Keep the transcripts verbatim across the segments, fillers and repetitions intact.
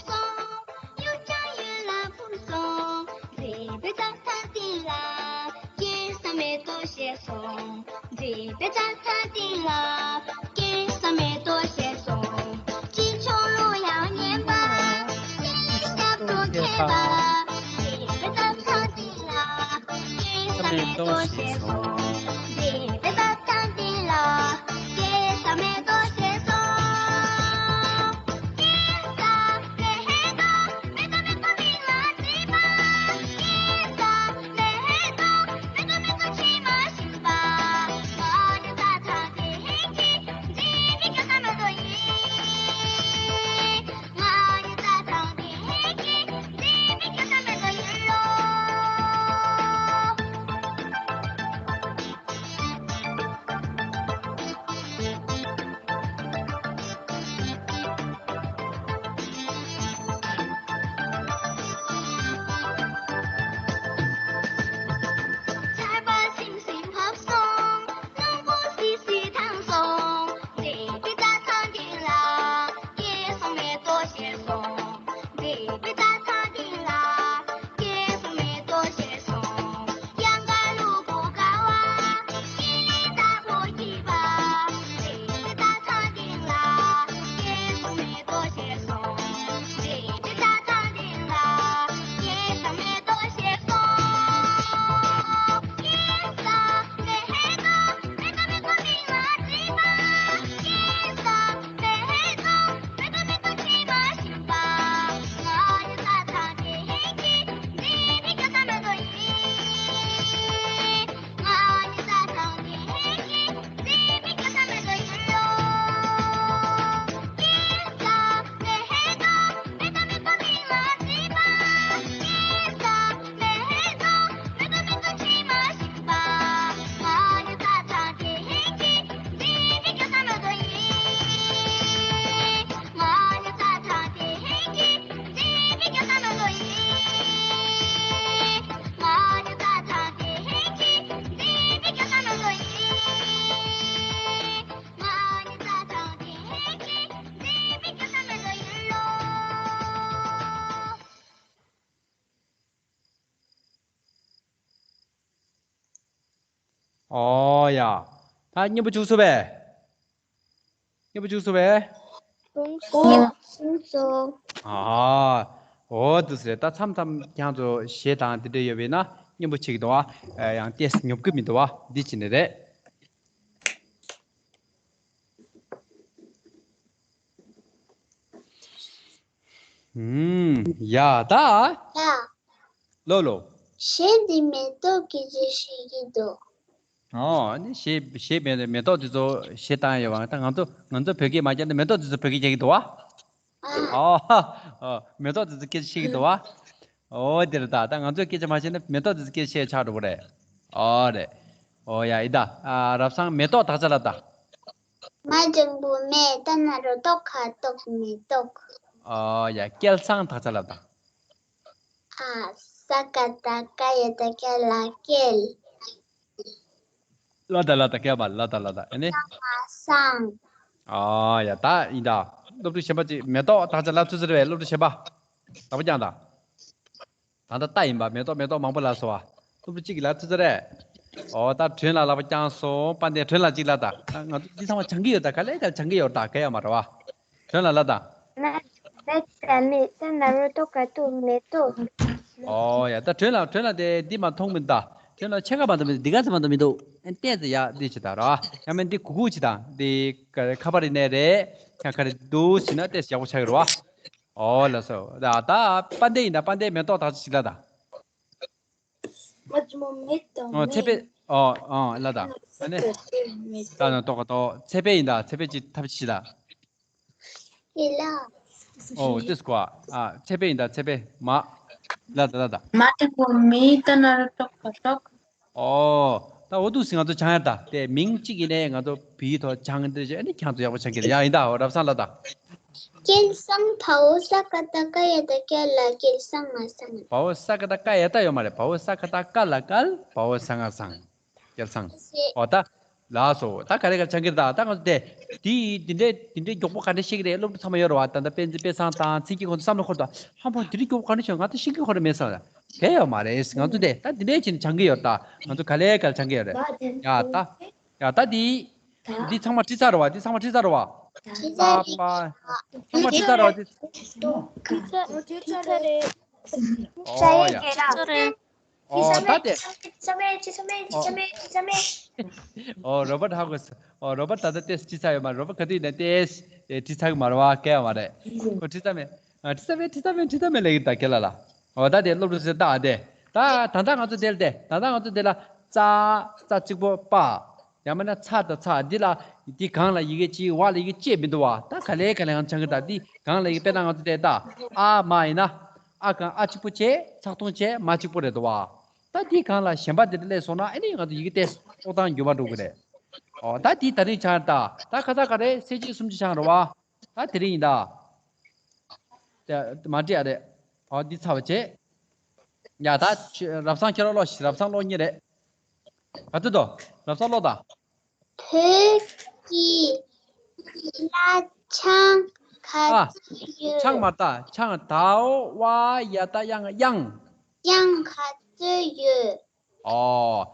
སོང་། གཡུ་ལྗང་གཡོན་ལ་འཕུར་སོང་། མཛེས་པའི་རྩྭ་ཐང་སྟེང་ལ། སྐྱེས་ས་མེ་ཏོག་བཞད་སོང་། མཛེས་པའི་རྩྭ་ཐང་སྟེང་ལ། སྐྱེས་ས་མེ་ཏོག་བཞད་སོང་། ཅི་བྱུང་ལུགས་ཡང་ཉན་པ། ཅི་ལས་ཞབས་ཏོག་མཁས་པ། མཛེས་པའི་རྩྭ་ཐང་སྟེང་ལ། སྐྱེས་ས་མེ་ཏོག་བཞད་སོང་། མཛེས་པའི་རྩྭ་ཐང་སྟེང་ལ། སྐྱེས་ས་མེ་ཏོག་བཞད་སོང་། ཆར་པ་སིམ་སིམ་བབས་སོང་། སྣུམ་པོ་སིལ་སིལ་ཐང་སོང་། མཛེས་པའི་རྩྭ་ཐང་སྟེང་ལ། སྐྱེས་སོང་མེ་ཏོག་བཞད་སོང་། མཛེས་པའི་རྩྭ་ཐང་སྟེང་ལ། སྐྱེས་སོང་མེ་ཏོག་བཞད་སོང་། གཡང་དཀར་ལུ་གུ་དཀར་བ། ཤེལ་ལེ་དྭགས་པོ་སྐྱིད་པ། མཛེས་པའི་རྩྭ་ཐང་སྟེང་ལ། སྐྱེས་སོང་མེ་ཏོག་བཞད་སོང་། མཛེས་པའི་རྩྭ་ཐང་སྟེང་ལ། སྐྱེས་སོང་མེ་ཏོག་བཞད་སོང་། སྐྱེས་སོང་མེ་ཏོག་མེ་ཏོག་མིག་ལ་མཛེས་པ། སྐྱེས་སོང་མེ་ཏོག་མེ་ཏོག་མེ་ཏོག་མཆི་མ་ཞིམ་པ། ང་ནི་རྩྭ་ཐང་དེ་ཧེང་གི་མཛེས་པའི་སྐྱེས་སོང་མེ་ཏོག་ཡིན། ང་ནི་རྩྭ་ཐང་དེ་ཧེང་གི་མཛེས་པའི་སྐྱེས་སོང་མེ་ཏོག་ཡིན་ལོ། སྐྱེས་སོང་མེ་ཏོག་མེ་ཏོག་མེ་ཏོག་མིག་ལ་མཛེས་པ། སྐྱེས་སོང་མེ་ཏོག་མེ་ཏོག་མཆི་མ་ཞིམ་པ། ང་ནི་རྩྭ་ཐང་དེ་ཧེང་གི་མཛེས་པའི་སྐྱེས་སོང་མེ་ཏོག་ཡིན། ང་ནི་རྩྭ་ཐང་དེ་ཧེང་གི་མཛེས་པའི་སྐྱེས་སོང་མེ་ཏོག་ཡིན། ང་ནི་རྩྭ་ཐང་དེ་ཧེང་གི་མཛེས་པའི་སྐྱེས་སོང་མེ་ཏོག་ཡིན། ང་ནི་རྩྭ་ཐང་དེ་ཧེང་གི་མཛེས་པའི་སྐྱེས་སོང་མེ་ཏོག་ཡིན་ལོ། ཨོ་ཡ། ད་སྙན་པོ་བྱུང་སོང་བས། སྙན་པོ་བྱུང་སོང་བས། བྱུང་སོང་། བྱུང་སོང་། ཨ། ཨོ་དུ་སེ་ད་མཚམས་མཚམས་ཁྱེད་ཚོ་གཞས་དང་དེ་འདྲ་ཡོད་པས་ན་སྙན་པོ་བྱེད་ཀྱི་འདུག་བ། ཡང་ཏོག་ཙམ་ཉོབ་ཀྱི་མི་འདུག་བ། འདི་བྱས་ནས་རེད། ཧུམ། ཡ་ད། ཡ། ལོ་ལོ། གཞས་འདི་མེ་ཏོག་གི་རྗེས་ཤིག་གི་འདུག་ཨོ་ནི་གཞས་གཞས་མེ་མེ་ཏོག་འདི་ཚོ་གཞས་བཏང་ཡོད་བ། ད་ང་ཚོ་ང་ཚོ་བོད་སྐད་མ་བརྒྱབ་ན་མེ་ཏོག་འདི་ཚོ་བོད་སྐད་རྒྱག་གི་འདུག་བ། ཨ། ཨོ་ཧ། ཨོ་མེ་ཏོག་འདི་ཚོ་སྐད་ཆ་བཤད་ཀྱི་འདུག་བ། ཨོ་དེ་རེད་ད། ད་ང་ཚོས་སྐད་ཆ་མ་བཤད་ན་མེ་ཏོག་འདི་ཚོ་སྐད་ཆ་བཤད་ཆགས་འགྲོ་གི་རེད། ཨོ་རེད། ཨོ་ཡ་ཡི་ད། ཨ་རབ་བཟང་མེ་ཏོག་དག་ཆ་ལབ་ད། མ་འགྲེང་བུ་མེ། ཏ་ན་རོ་ཏོ་ཁ་ཏོག་མེ་ཏོག་ཨོ་ཡ་སྐལ་བཟང་དག་ཆ་ལབ་ད། ཨ། ས་ཀ་བཏགས་སྐ་ཡ་བཏགས་སྐྱ་ལ་སྐྱེལ། ལ་ད་ལ་ད་སྐྱ་བ་ལ་ད་ལ་ད་ཨེ་ནི། བཟང་། ཨ་ཡ་ད་ཡིན་ད། སློབ་ཕྲུག་གཞན་པ་ཅིག་མེ་ཏོག་དག་ཆ་ལབ་ཚུལ་ཟེར་བས། སློབ་ཕྲུག་གཞན་པ། ལག་པ་བརྐྱངས་ད། ད་ལྟ་རྟ་ཡིན་པ། མེ་ཏོག་མེ་ཏོག་མང་པོ་ལ་སོ་བ། སློབ་ཕྲུག་གཅིག་གིས་ལབ་ཚུལ་ཟེར་རས། ཨོ་ད་དྲོན་ལ་ལག་པ་བརྐྱངས་སོང་། དཔལ་ལྡན་དྲོན་ལ་གཅིག་ལབ་ད། ད་ང་ཚོ་འདི་ཚང་མ་སྦྱང་གི་ཡོད་ད། ག་ལེ་ག་སྦྱང་གི་ཡོད་ད། ག་ཡ་མ་རེད་བ། དྲོན་ལ་ལབ་ད། མ་མེ་ཏ་མེ། ཏ་ན་རོ་ཏོ་ཀ་ཏོ་མེ་ཏོག་ཨོ་ཡ་ད་དྲོན་ལ་དྲོན་ལ་དེ་འདི་མ་མཐོང་མི་ད། དྲོན་ལ་ཕྱེད་ཀ་མ་མཐོང་མི་འདི་ག་ཚོད་མ་མཐོང་མི་འདུག་ཨེ་ཏན་ཙི་ཡ་འདི་ཅི་ད་ར། ཡ་མེད་འདི་གུ་གུ་ཅི་ད། འདི་ཁ་པར་ཡིན་ནའི་རེད། ཁ་ཁ་རེད་འདུག་ཟེར་ན་ཏེ་ཡག་པོ་ཆགས་ཀྱི་རེད་བ། ཨོ་ལགས་སོ། ད་ད་དཔལ་ལྡན་ཡིན་ད། དཔལ་ལྡན་མེ་ཏོག་དག་ཆ་ཞིག་ལབ་ད། མ་ཇི་མོ་མེ་ཏོག་ཨོ་མེ། ཚེ་འཕེལ། ཨོ་ཨོ་ལབ་ད། ཨ་ནི། ད་ན་ཏོག་ཀ་ཏོ། ཚེ་འཕེལ་ཡིན་ད། ཚེ་འཕེལ་གྱིས་ཐབས་ཤེས་ད། ཡིན་ལ། ཨོ་ཏིས་ཀོ་ཨ། ཚེ་འཕེལ་ཡིན་ད། ཚེ་འཕེལ་མ། ལབ་ད་ལབ་ད། མ་ཇི་མོ་མེ། ཏ་ན་རོ་ཏོ་ཀ་ཏོག་ཨོ། ད་འོ་འདུག་སེ་ང་ཚོ་སྦྱང་ཡ་ད། དེ་མིང་གཅིག་ཡིན་ནའི་ང་ཚོ་བོད་ཡིག་ཐོག་སྦྱང་དེ་བྱས་ཨ་ནི་ཁྱེད་ཚོ་ཡག་པོ་སྦྱང་གི་རེད། ཡ་ཡིན་ད། འོ་རབ་བཟང་ལབ་ད། སྐལ་བཟང་། བ་འོ་ས་ཀ་བཏགས་སྐ་ཡ་བཏགས་སྐྱ་ལ་སྐལ་བཟང་ང་བཟང་། བ་འོ་ས་ཀ་བཏགས་སྐ་ཡ་བཏགས་ཡོད་མ་རེད། བ་འོ་ས་ཀ་བཏགས་སྐ་ལ་སྐལ། བ་འོ་ས་ང་བཟང་། སྐལ་བཟང་། ཨོ་ད། ལགས་སོ། ད་ག་རེ་ག་རེ་སྦྱང་གི་རེད། ད་ད་ང་ཚོ་དེ་དེ་འདི་འདྲའི་འདི་འདྲའི་མགྱོགས་པོ་ག་འདྲ་ཤེས་ཀྱི་རེད། སློབ་ཕྲུག་ཚང་མ་ཡོད་རེད་བ། ད་ད་དཔེ་དཔེ་བཟང་དང་ཚིག་གི་གོ་འདུག་བསམ་བློ་འཁོར་དང་། ཧམ་པ་འདི་འདྲའི་མགྱོགས་པོ་ག་འདྲ་ཤེས། ང་ད་ཤེས་ཀྱི་ཁོ་རེ་མེད་བསམ་ལ། གལ་ཡོད་མ་རེད། ང་ཚོ་དེ་ད་འདི་འདྲའི་བྱས་ནས་སྦྱང་གི་ཡོད། ད་ང་ཚོ་ག་ལེ་ག་ལེ་སྦྱང་གི་ཡོད་རེད། ཡ་ད་ཡ་ད་འདི་འདི་ཚང་མ་བྲིས་ཚར་རེད་བ། འདི་ཚང་མ་བྲིས་ཚར་རེད་བ། ད་པ་ཚང་མ་བྲིས་ཚར་རེད་བ། འདི་ཨོ་ཡ། ཨོ་ད་དེ། ཨོ་རོ་བར་ཧ་གོ་སོང་། ཨོ་རོ་བར་ད་ལྟ་ཏེས་བྲིས་ཚར་ཡོད་མ་རེད། རོ་བར་ག་དུས་ཡིན་ན་ཏེས་ཨེ་བྲིས་ཚར་གི་མ་རེད་བ། གལ་ཡོད་མ་རེད། ཁོ་བྲིས་ཚར་མེད། ཨ་བྲིས་ཚར་མེད། བྲིས་ཚར་མེད། བྲིས་ཚར་མེད་ལབ་ཀྱི་ད་ཁྱེད་ལ་ལ། ཨོ་ད་དེ་སློབ་ཕྲུག་ཟེར་ད་དེ། ད་ད་ལྟ་ང་ཚོ་དེ་ལ་དེ་ད་ལྟ་ང་ཚོ་དེ་ལ་ཙ་ཙ་གཅིག་པོ་པ། ཡང་མིན་ན་ཚ་དང་ཚ། འདི་ལ་འདི་གང་ལ་ཡི་གེ་གཅིག་བ་ལ་ཡི་གེ་གཅིག་མི་འདུག་བ། ད་ག་ལེ་ག་ལེ་ང་ཚང་གི་ད། འདི་གང་ལ་ཡི་གེ་དཔེར་ན་ང་ཚོ་དེ་ད་ཨ་མ་ཡིན་ན། ཨ་གང་ཨ་གཅིག་པོ་བྱས། ཚག་ཐུང་བྱས། མ་གཅིག་པོ་རེད་འདུག་བ། ད་འདི་གང་ལ་གཞན་པ་དེ་འདྲ་སླེབས་སོང་ན་ཨ་ནི་ང་ཚོ་ཡི་གེ་དེ་ཀློག་སྟངས་འགྱུར་བ་འགྲོ་གི་རེད། ཨོ་ད་འདི་ད་རིང་སྦྱངས་ད། ད་ཁ་ཚ་ག་རེ་ཚེས་བཅུ་སུམ་ཅུ་སྦྱངས་རེད་བ། ད་དེ་རིང་ཡིན་ད། ད་མ་བྲིས་ཨ་རེད། ཨོ་འདི་ཚར་བ་བྱས། ཡ་ད་རབ་བྱུང་ཁྱེད་རང་ཀློག་ཤིག་རབ་བྱུང་ཀློག་མཁན་རེད། ག་ཚོད་འདུག་རབ་བྱུང་ཀློག་དང་། བོད་ཀྱི་བླ་བྲང་ག་ཨ། ཚོད་ཡོད། ཆང་མ་ལྟ་ཆང་། དའོ་ཝ་ཡ་ད་དབྱངས། དབྱངས། དབྱངས་ག་ཚོད་ཡོད། ཨོ།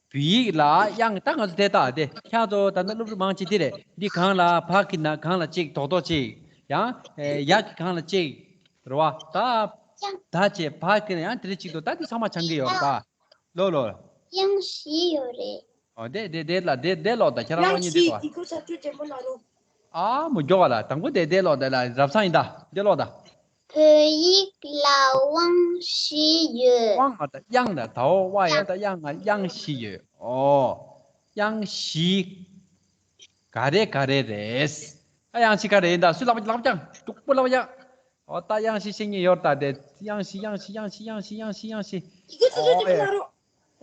བོད་ཡིག་ལ་དབྱངས། ད་ང་ཚོ་དེ་ལྟ་དེ་ཁྱེད་ཚོ་ད་ནི་སློབ་ཕྲུག་མང་ཆེ་དེ་རེད། འདི་གང་ལ་བ་གི་ན་གང་ལ་གཅིག་རྡོག་རྡོག་གཅིག་ཡང་ཡ་གི་གང་ལ་གཅིག་རེད་བ། ད་ད་བྱས་བ་གི་ན་ཡང་དེ་རེད་གཅིག་འདུག་ད་འདི་ཚང་མ་སྦྱང་གི་ཡོད་རེད་ད། ལོ་ལོ། དབྱངས་བཞི་ཡོད་རེད། ཨོ་དེ་དེ་དེ་ལ་དེ་དེ་ལོ་ད་ཁྱེད་རང་ལོ་གཉིས་དེ་གོ། ཨ་མོ་མགྱོགས་པ་ལ་དང་པོ་དེ་དེ་ལོ་དེ་ལ་རབ་བྱུང་ཡིན་ད། དེ་ལོ་ད། བོད་ཡིག་ལ་དབང་བཞི་ཡོད། དབང་མ་ད་དབྱངས་ད་དའོ་ཝ་ཡ་ད་དབྱངས། ང་དབྱངས་བཞི་ཡོད། ཨོ། དབྱངས་བཞི་ག་རེ་ག་རེ་རེད། ཨ་དབྱངས་བཞི་ག་རེ་ཡིན་ད། སུ་ལབ་ལབ་ཀྱང་སྡུག་པོ་ལབ་ཀྱང་། ཨོ་ད་དབྱངས་བཞི་ཤེས་མཁན་ཡོད་ད་དེ། དབྱངས་བཞི་དབྱངས་བཞི་དབྱངས་བཞི་དབྱངས་བཞི་དབྱངས་བཞི། ཨོ་ཡ།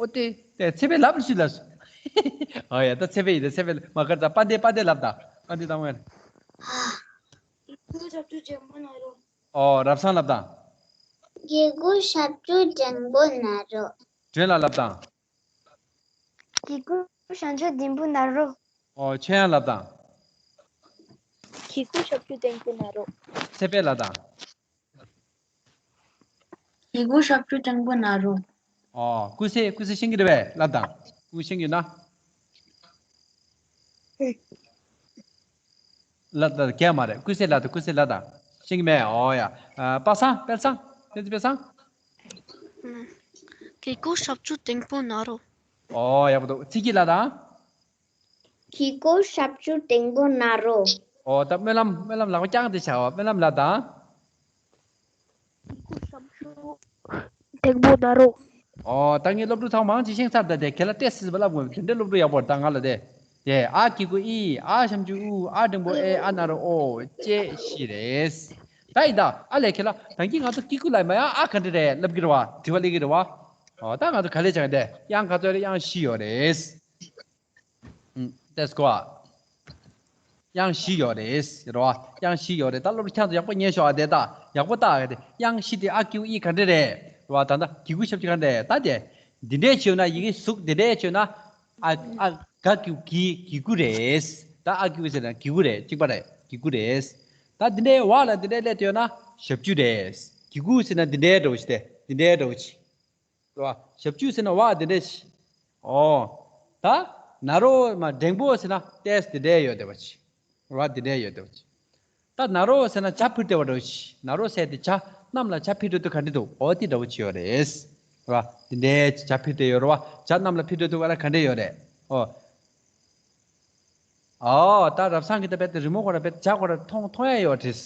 ཨོ་དེ་དེ་ཚེ་འཕེལ་ལབ་ཞུ་ལ་སོ། ཨོ་ཡ་ད་ཚེ་འཕེལ་ཡིན་ད། ཚེ་འཕེལ་མ་གར་ད་དཔལ་ལྡན། དཔལ་ལྡན་ལབ་ད། དཔལ་ལྡན་དང་ངོས། ཨོ་རབ་བྱུང་ལབ་དང་། གི་གུ་ཞབས་ཀྱུ་འགྲེང་བུ་ན་རོ། སྒྲོན་ལ་ལབ་དང་། གི་གུ་ཞབས་ཀྱུ་ལྡེམ་བུ་ན་རོ། ཨོ་ཆོས་དབྱངས་ལབ་དང་། གི་གུ་ཞབས་ཀྱུ་ལྡེམ་བུ་ན་རོ། ཚེ་འཕེལ་ལབ་དང་། གི་གུ་ཞབས་ཀྱུ་ལྡེམ་བུ་ན་རོ། ཨོ་ཀུན་གསལ། ཀུན་གསལ་ཤེས་ཀྱི་རེད་པས། ལབ་དང་། ཀུན་ཤེས་ཀྱི་ན། ལ་ད་གས་མ་རེད། ཀུན་གསལ་ལ་ད། ཀུན་གསལ་ལ་ད། ཤེས་ཀྱི་མེད། ཨོ་ཡ། ཨ་པ་སངས། དཔལ་བཟང་། བསྟན་འཛིན་དཔལ་བཟང་། གི་གུ་ཞབས་ཀྱུ་ལྡེམ་བུ་ན་རོ། ཨོ་ཡག་པོ་འདུག་ཚེ་སྐྱིད་ལ་ད། གི་གུ་ཞབས་ཀྱུ་ལྡེམ་བུ་ན་རོ། ཨོ་ད་སྨོན་ལམ། སྨོན་ལམ་ལག་པ་བརྐྱངས་ཏེ་བྱ་བ། སྨོན་ལམ་ལ་ད། གི་གུ་ཞབས་ཀྱུ་ལྡེམ་བུ་ན་རོ། ཨོ་ད་ངའི་སློབ་ཕྲུག་ཚང་མ་མང་ཆེ་ཤེས་ཚར། ད་དེ་ཁྱེད་ལ་ཏེ་སི་སི་བ་ལབ་དགོས། དེ་འདྲའི་སློབ་ཕྲུག་ཡག་པོ་ད་ང་ལ་དེ། དེ་ཨ་གི་གུ་ཨི། ཨ་ཞབས་ཀྱུ་ཨུ། ཨ་འགྲེང་བུ་ཨེ། ཨ་ན་རོ་ཨོ། ཅེ་ཤི་རེད། ད་ཡིན་ད། ཨ་ལས་ཁྱེད་ལ་ད་གིན་ང་ཚོ་གི་གུ་ལ་མ་ཡ་ཨ་ག་འདྲ་རེད་ལབ་གི་རེད་བ། དྲི་བ་སླེབས་གི་རེད་བ། ཨོ་ད་ང་ཚོ་ག་ལེ་ཅང་དེ་དབྱངས་ག་ཚོད་རེད། དབྱངས་བཞི་ཡོད་རེད། ཨུམ། ཏེ་སི་ཀོ་ཨ། དབྱངས་བཞི་ཡོད་རེད། རེད་བ། དབྱངས་བཞི་ཡོད་རེད། ད་སློབ་ཕྲུག་ཁྱེད་ཚོ་ཡག་པོ་ཉན་ཤོག་ཨ། དེ་ད་ཡག་པོ་ལྟ་ཨ། དེ་དབྱངས་བཞི་དེ་ཨ་གི་གུ་ཨི་ག་འདྲ་རེད། རེད་བ། ད་ལྟ་གི་གུ་ཞབས་ཀྱུ་ག་འདྲ་རེད། ད་དེ་འདི་འདྲས་བྱས་ན་ཡི་གེ་གཟུགས་འདི་འདྲས་བྱས་ན། ཨ་ཨ་ག་གི་གུ་གི་གི་གུ་རེད། ད་ཨ་གི་གུ་ཟེར་ན་གི་གུ་རེད། གཅིག་པ་རེད། གི་གུ་རེད། ད་འདི་འདྲས་བ་ལ་འདི་འདྲས་སླེབས་ཡོད་ན་ཞབས་ཀྱུ་རེད། གི་གུ་ཟེར་ན་འདི་འདྲས་འདྲ་བོ་ཞིག་སྟེ། འདི་འདྲས་འདྲ་བོ་ཞིག་རེད་བ། ཞབས་ཀྱུ་ཟེར་ན་བ་འདི་འདྲས་ཤི། ཨོ། ད་ན་རོ་མ་འགྲེང་བུ་ཟེར་ན་ཏེས་འདི་འདྲས་ཡོད་བསྡད་པ་ཅི། རེད་བ། འདི་འདྲས་ཡོད་བསྡད་པ་ཅི། ད་ན་རོ་ཟེར་ན་ཇ་ཕུལ་བསྡད་པ་འདྲ་བོ་ཅི། ན་རོ་ཟེར་དེ་ཇ་གནམ་ལ་ཇ་ཕུལ་འགྲོ་དུས་ག་འདྲ་འདུག་ཨོ་དེ་འདྲ་བོ་ཅི་ཡོད་རེད། རེད་བ། འདི་འདྲས་ཇ་ཕུལ་བསྡད་ཡོད་རེད་བ། ཇ་གནམ་ལ་ཕུལ་འགྲོ་དུས་ག་ལ་ག་འདྲས་ཡོད་རེད། ཨོ། ཨོ་ད་རབ་སངས་ཀྱི་ད་བེད་དེ་རི་མོ་ཁོ་ར་བེད་ཇ་ཁོ་ར་མཐོང་མཐོང་ཡ་ཡོད་རེད།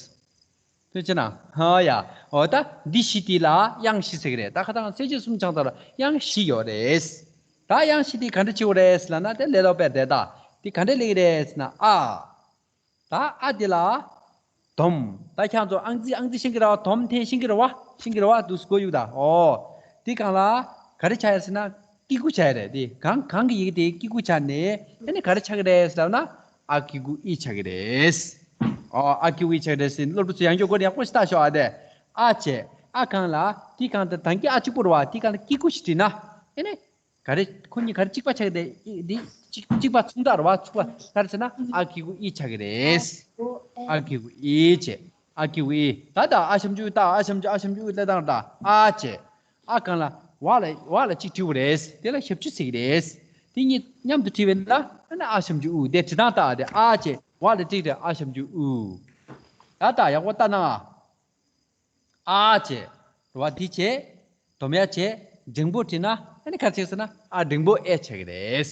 ཐུགས་རྗེ་གནང་། ཧ་ཡ། འོ་ད་འདི་བཞི་དེ་ལ་དབྱངས་བཞི་ཟེར་གི་རེད། ད་ཁ་ཐང་གསལ་བྱེད་གསུམ་སྦྱངས་ཚར་ལ་དབྱངས་བཞི་ཡོད་རེད། ད་དབྱངས་བཞི་དེ་ག་འདྲ་བྱེད་དགོས་རེད་ཟེར་ལབ་ན། དེ་ལས་སླ་པོ་རེད་ད། དེ་ག་འདྲ་ལབ་ཀྱི་རེད་ཟེར་ན། ཨ། ད་ཨ་དེ་ལ་དོམ། ད་ཁྱེད་ཚོ་ཨང་རྩིས་ཨང་རྩིས་ཤེས་ཀྱི་རེད་བ། དོམ་ཐེན་ཤེས་ཀྱི་རེད་བ། ཤེས་ཀྱི་རེད་བ། འདུག་སེ་གོ་ཡུག་ད། ཨོ། དེ་སྒང་ལ་ག་རེ་ཆགས་ཡ་ཟེར་ན། གི་གུ་ཆགས་ཡ་རེད་དེ། གང་གང་གི་ཡི་གེ་དེ་གི་གུ་ཆགས་ནས་དེ་ནས་ག་རེ་ཆགས་ཀྱི་རེད་ཟེར་ལབ་ན། ཨ་གི་གུ་ཨི་ཆགས་ཀྱི་རེད། ཨོ་ཨ་གི་གུ་ཨི་ཆགས་ཀྱི་རེད་ཟེར་སློབ་ཕྲུག་ཚོ་ཡང་བསྐྱར་སྒོ་ནས་ཡག་པོ་ཞིག་ལྟ་ཤོག་ཨ། དེ་ཨ་བྱས། ཨ་གང་ལ་དེ་གང་དེ་དང་གི་ཨ་གཅིག་པོ་རེད་བ། དེ་གང་ལ་གི་གུ་ཞིག་བྲིས་ན་དེ་ནས་ ག་རེ་ཁོ་གཉིས་ག་རེ་གཅིག་པ་ཆགས་ཀྱི་རེད། འདི་གཅིག་གཅིག་པ་མཚུངས་རྟགས་རེད་བ། མཚུངས་པ་ག་རེ་ཟེར་ན་ཨ་གི་གུ་ཨི་ཆགས་ཀྱི་རེད། ཨ་གི་གུ་ཨི་བྱས། ཨ་གི་གུ་ཨི། ད་ད་ཨ་ཞབས་ཀྱུ་ཨུ། ད་ཨ་ཞབས་ཀྱུ་ཨ་ཞབས་ཀྱུ་ཨུ་ལ་དང་ད་ཨ་བྱས། ཨ་གང་ལ་བ་ལ་བ་ལ་གཅིག་བྲིས་པ་རེད། དེ་ལ་ཞབས་ཀྱུ་ཟེར་གྱི་རེད། དེ་གཉིས་མཉམ་དུ་བྲིས་པས་ན་ཨ་ནི་ཨ་ཞབས་ཀྱུ་ཨུ། དེ་བྲིས་སྟངས་ད་དེ་ཨ་བྱས་བ་ལ་གཅིག་རེད། ཨ་ཞབས་ཀྱུ་ཨུ། ད་ད་ཡག་པོ་ལྟ་ན། ཨ་བྱས། རེད་བ། འདི་བྱས། སྡོམ་ཡ་བྱས། འགྲེང་བུ་བྲིས་ན་ཨ་ནི་ག་རེ་ཆགས་ཟེར་ན་ཨ་འགྲེང་བུ་ཨེ་ཆགས་ཀྱི་རེད།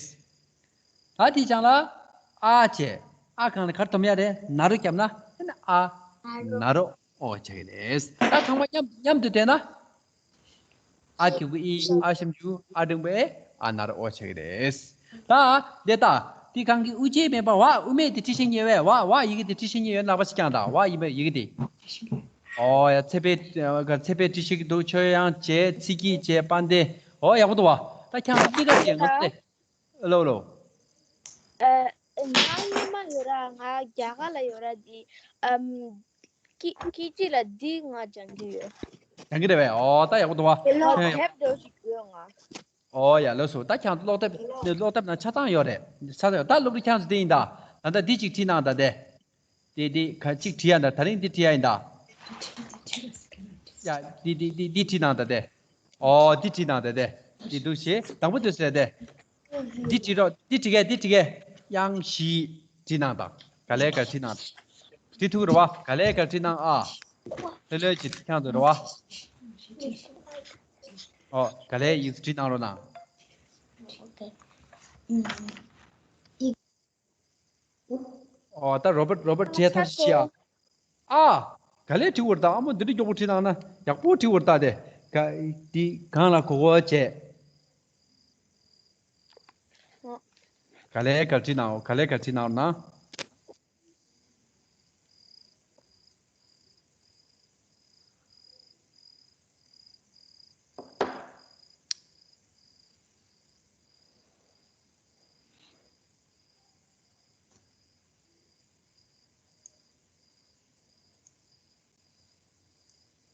ད་དེའི་སྒང་ལ་ཨ་བྱས། ཨ་གང་ལ་ག་རེ་སྡོམ་ཡ་རེད། ན་རོ་བརྒྱབ་ན་ཨ་ནི་ཨ་ན་རོ་ཨོ་ཆགས་ཀྱི་རེད། ད་ཚང་མ་མཉམ་མཉམ་དུ་བསྡད་ན། ཨ་གི་གུ་ཨི། ཨ་ཞབས་ཀྱུ་ཨ། འགྲེང་བུ་ཨེ། ཨ་ན་རོ་ཨོ་ཆགས་ཀྱི་རེད། ད་དེ་ད་དེ་གང་གི་དབུ་ཅན་མེད་པ་བ། དབུ་མེད་དེ་བྲིས་ཤེས་མཁན་ཡོད་པས། བ་བ་ཡི་གེ་དེ་བྲིས་ཤེས་མཁན་ཡོད་ན་ཕར་ཅིག་རྒྱང་ལྟ། བ་ཡི་གེ་དེ། ཨོ་ཡ། ཚེ་འཕེལ། ཚེ་འཕེལ་བྲིས་ཤེས་ཀྱི་འདུག་ཆོས་དབྱངས་བྱས། ཚེ་སྐྱིད་བྱས། དཔལ་ལྡན། ཨོ་ཡག་པོ་འདུག་བ། ད་ཁྱེད་རང་གཉིས་ཀ་བྱས། ངོ་ཚ། ལོ་ལོ། ཨ། ང་སྔོན་མ་ཡོད་ར། ང་རྒྱ་གར་ལ་ཡོད་ར། འདི་ཨམ་ཀི་ཀི་ཅི་ལ་འདི་ང་སྦྱང་གི་ཡོད། སྦྱང་གི་རེད་པས། ཨོ་ད་ཡག་པོ་འདུག་བ། དེ་ལ་ཁྱེད་རང་ཡག་དེབ་འདྲ་ཞིག་དགོས་ང་། ཨོ་ཡ་ལགས་སོ། ད་ཁྱེད་རང་ཀློག་དེབ་ཀློག་དེབ་ནང་ཆ་ཚང་ཡོད་རེད། ཆ་ཚང་ཡོད། ད་སློབ་ཕྲུག་ཁྱེད་རང་ཚོ་དེ་ཡིན་ད། ད་ལྟ་འདི་གཅིག་བྲིས་གནང་ད། དེ་དེ་དེ་ག་གཅིག་བྲིས་ཡ་ད། དེ་རིང་འདི་བྲིས་ཡ་ཡིན་ད། ཡ་འདི་འདི་འདི་འདི་བྲིས་གནང་ད་དེ། ཨོ་འདི་བྲིས་གནང་ད་དེ། འདི་འདུག་བྱས། དང་པོ་དེ་ཟེར་དེ། འདི་བྲིས་རོགས། འདི་བྲིས་གས། འདི་བྲིས་གས། དབྱངས་བཞི་བྲིས་གནང་ད། ག་ལེ་ག་བྲིས་གནང་། འདི་ཐུག་རེད་བ། ག་ལེ་ག་བྲིས་གནང་ཨ། ལྷོད་ལྷོད་ཀྱིས་ཁྱེད་རང་ཚོ་རེད་བ། ཨོ་ག་ལེ་ཡིག་བྲིས་གནང་རོགས་གནང་། ཨོ་ད་རོ་བར་ཊི་རོ་བར་ཊི་བྲིས་ཐབས་ཤིག་བྱེད་ཨ། ཨ། ག་ལེ་བྲིས་འོར་ད། ཨ་མོ་འདི་འདྲ་མགྱོགས་པོ་བྲིས་གནང་ན། ཡག་པོ་བྲིས་འོར་ད་དེ། ག་འདི་གང་ལ་གོ་གོ་བྱས། ག་ལེ་ག་བྲིས་གནང་། ག་ལེ་ག་བྲིས་གནང་ན།